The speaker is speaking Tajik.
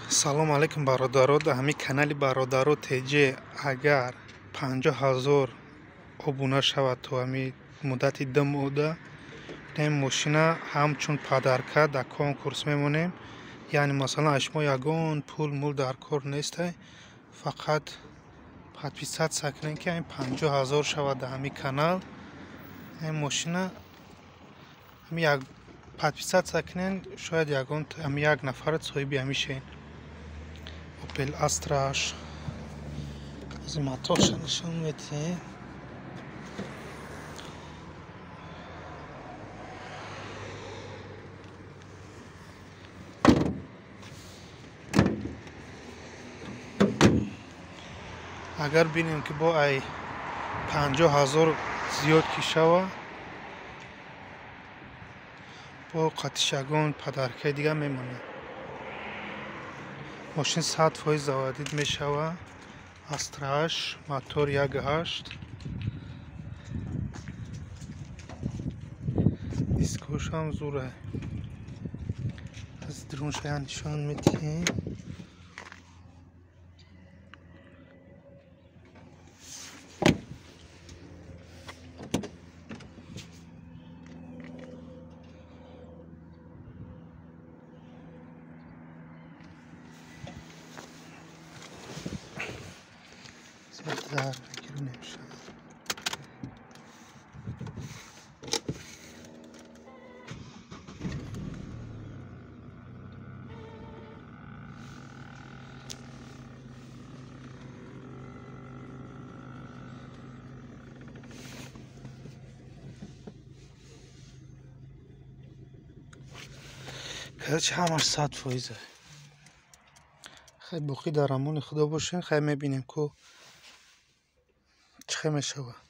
Салом алейкум, бародаро. Дар ҳамин канали Бародаро ТЖ агар 50 000 обуна шавад то ҳамин муддати 2 моҳда, ин мошина ҳамчун падарка дар конкурс мемонем. Яъне масалан аз шумо ягон пул мул дар кор нестай, фақат подписаться кунем, ки ҳамин 50 000 шавад дар ҳамин канал. Ин мошина ҳамин як подписаться кунем, шояд ягон ҳамин як нафар соҳиби ҳамин шен. Opel Astra H. Аз моторша нишон медиҳем. Агар бинем, ки бо ай 50 000 зиёд ки шава, бо қатиш ягон падаркаи дига мемонад. Мошин 100% заводид мешава. Astra H, мотор 1.8. Дискошам зура. Аз дурунша нишон медиҳем. Дар гирунем. Короче, ҳамаш 100%. Хай, боқӣ дар амони Худо бошем. Хай, мебинем, ку чӣ хел мешавад.